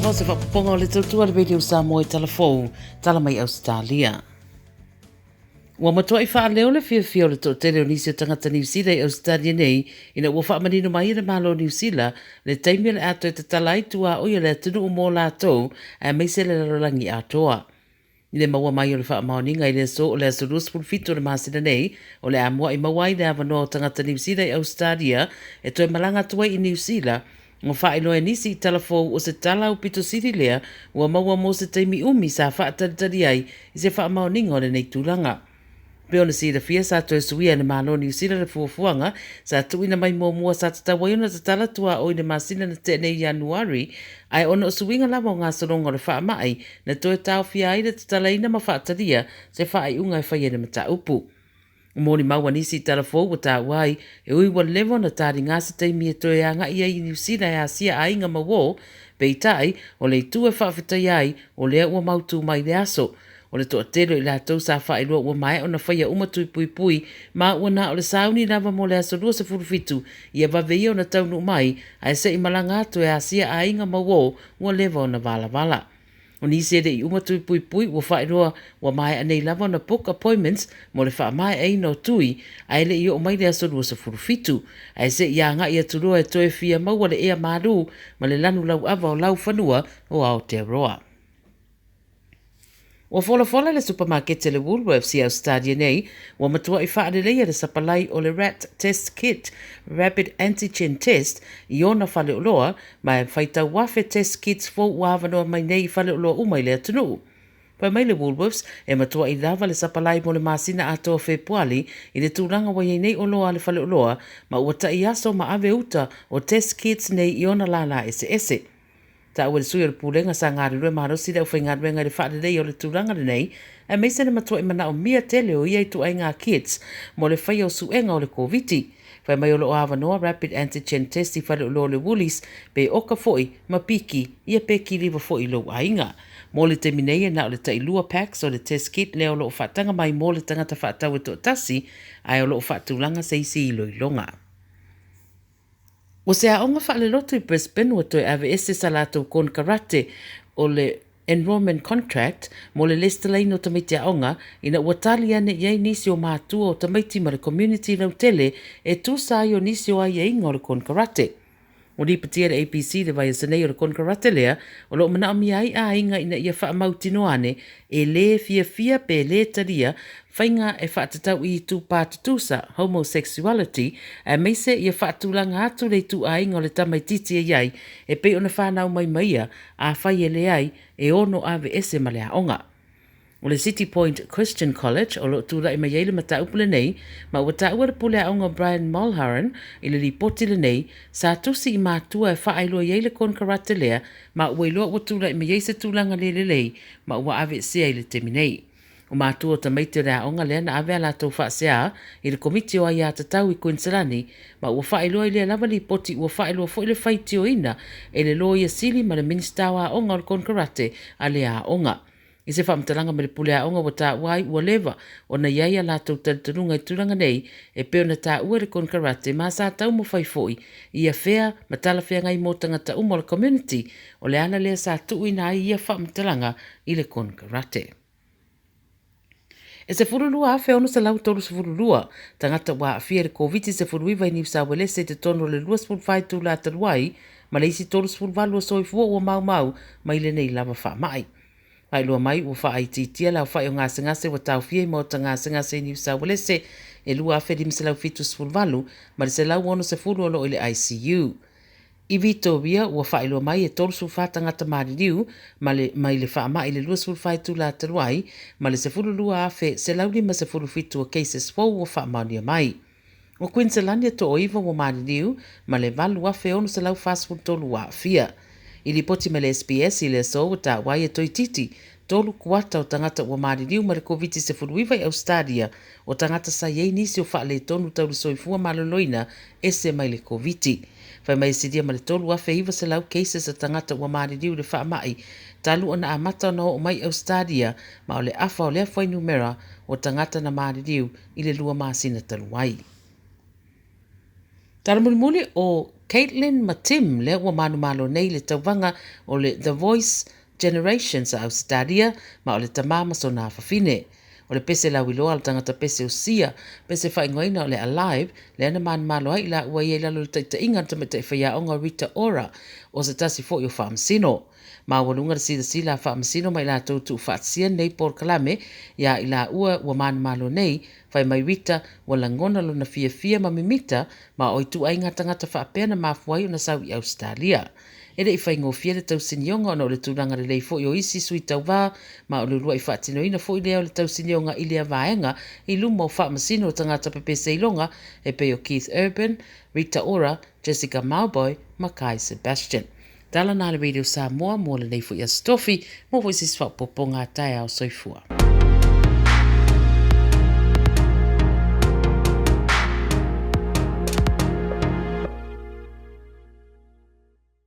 lava o se faapopoga o le tautua a le Radio Samoa i tala fou, tala mai Ausetalia. Ua matuai faaleo le fiafia o le toatele o nisi o tagata Niu Sila i Ausetalia nei ina ua faamanino mai e le Malo o Niu Sila le taimi o le a toe tatala ai tuaoi o le atunuu mo latou aemaise le lalolagi atoa. I le maua mai o le faamaoniga i le aso o le aso 27 o le masina nei, o le a mua'i maua ai le avanoa o tagata Niu Sila i Ausetalia e toe malaga atu ai i Niu Sila. Ua faailoa e nisi i tala fou o se tala aupito sili lea ua maua mo se taimi umi sa faatalitali ai i se faamaoniga o lenei tulaga. Pei ona silafia, sa toe suia e le Malo o Niu Sila le fuafuaga sa tuuina mai muamua sa tatau ai ona tatala tuaoi i le masina na tea nei Ianuari, ae ona o suiga lava o gasologa o le faamai na toe taofia ai le tatalaina ma faatalia se faaiuga e faia i le mataupu. Molimau a nisi i tala fou ua taua ai, e ui ua leva ona taliga se taimi e toe agai ai i Niu Sila e asia aiga ma uō, peitai, o le itu e faafetaia ai, o lea ua mautū mai le aso. O le toatele o i latou sa faailoa ua maea ona faia uma tui puipui, ma ua na o le sauni lava mo le aso 27 ia vave ia ona taunuu mai, ae se i malaga atu e asia aiga ma uō ua leva ona valavala. O nisi e le i uma tui puipui ua faailoa ua maea nei lava ona book appointments mo le faamaeaina o tui ae le i oo mai le aso 27, ae se i agai atu loa e toe fia maua le ea malū ma le lanu lauava o laufanua o Aotearoa. Ua folafola le supamakete le Woolworths i Ausetalia nei ua matuai faaleleia le sapalai o le Rat Test Kit Rapid Antigen Test i ona faleoloa ma e faitau afe test kits fou ua avanoa mai nei i faleoloa uma i le atunuu. Fai mai le Woolworths, e matuai lava le sapalai mo le masina atoa o Fepuali i le tulaga ua i ai nei oloa a le faleoloa ma ua tai aso ma ave uta o test kits nei i ona lālā eseese. Taua e le sui o le Pulega sa galulue malosi le aufaigaluega i le faaleleia o le tulaga lenei, aemaise le matuai manaomia tele o ia ituaiga kits mo le faia o suega o le Koviti. Fai mai o lo o avanoa rapid antigen test i faleoloa o le Woolies pe oka foi ma piki ia pe kiliva foi i lou aiga. Mo le taimi nei e na o le tai lua packs o le test kit lea o lo o faataga mai mo le tagata faatau e toatasi ae o lo o faatulaga se isi iloiloga. O se aoga faalelotu i Brisbane ua toe aveese sa latou konekarate o le Enrolment Contract mo le lesitalaina o tamaiti aoga ina ua tali ane i ai nisi o matua o tamaiti ma le community lautele e tusa ai o nisi o aiaiga o le konekarate. Ua lipotia e le ABC i le vaiaso nei o le konekarate lea o lo o manaomia ai aiga ina ia faamautinoa ane e lē fiafia pe lē talia faiga e faatatau i itupa tutusa, homosexuality, aemaise ia faatulaga atu le ituaiga o le tamaitiiti e i ai e pei ona fanau mai ma ia, afai e leai, e ono aveese ma le aoga. O le City Point Christian College o lo o tulai mai ai le mataupu lenei, ma ua taua le pule aoga o Brian Mulharan i le lipoti lenei, sa tusi i matua e faailoa i ai le konekarate lea, ma ua iloa ua tulai mai ai se tulaga le lelei ma ua aveesea i le taimi nei. O matua o tamaiti o le aoga lea na ave a latou faasea i le Komiti o Aiatatau i Kuiniselani, ma ua faailoa i lea lava lipoti ua faailoa foi le faitioina e le Loia Sili ma le Minisita o Aoga o le konekarate a lea aoga. I se faamatalaga ma le pule aoga ua taua ai ua leva ona i ai a latou talitonuga i tulaga nei e pei ona taua e le konekarate ma sa taumafai foi ia fea ma talafeagai mo tagata uma o le community, o le ala lea sa tuuina ai ia faamatalaga i le konekarate. E 12,632 tagata ua aafia i le Koviti-19 i Niu Sauelese i totonu o le 24 itula talu ai, ma le isi 38 o soifua ua maumau mai lenei lava faamai. Faailoa mai ua faaitiitia le aofai o gasegase ua taofia i maota gasegase i Niu Sauelese e 2,578 ma le 160 o lo o i le ICU. I Vitoria, ua faailoa mai e 34 tagata maliliu ma le mai le faamai i le 24 itula talu ai, ma le 12,157 o cases fou ua faamaonia mai. O Kuiniselani e toaiva ua maliliu ma le 8,643 ua aafia. I lipoti mai le SBS i le aso ua taua ai e toeitiiti tolu kuata o tagata ua maliliu mai le Koviti-19 i Ausetalia, o tagata sa i ai nisi o faaletonu tau le soifua maloloina ese mai le Koviti. Fai mai e silia ma le 3,900 cases a tagata ua maliliu i le faamai talu ona amata ona oo mai i Ausetalia, ma o le afa o lea fuainumera o tagata na maliliu i le lua masina talu ai. Tala mulimuli o Caitlin ma Tim lea ua manumalo nei i le tauvaga o le The Voice Generations a Ausetalia, ma o le tamā ma sona afafine. O le pese lauiloa a le tagata pese o Sia, pese faaigoaina o le Alive, lea na manumalo ai i laua ia i lalo o le taitaiga a le tamaitai faiaoga Rita Ora, o se tasi foi o faamasino. Maualuga le silasila a faamasino ma i latou tuufaatasia lenei polokalame ia i laua ua manumalo nei, fai mai Rita ua lagona lona fiafia ma mimita ma o ituaiga tagata faapea na mafua ai ona sau i Ausetalia. E le i faigofie le tausinioga ona o le tulaga lelei foi o isi sui tauvā, ma o le uluai faatinoina foi lea o le tausinioga i lea vaega i luma o faamasino o tagata pepese iloga e pei o Keith Urban, Rita Ora, Jessica Mauboy ma Guy Sebastian. Tala na le Radio Samoa mo lenei foi Aso Tofi, mo foi se isi faaopoopoga a taeao soifua.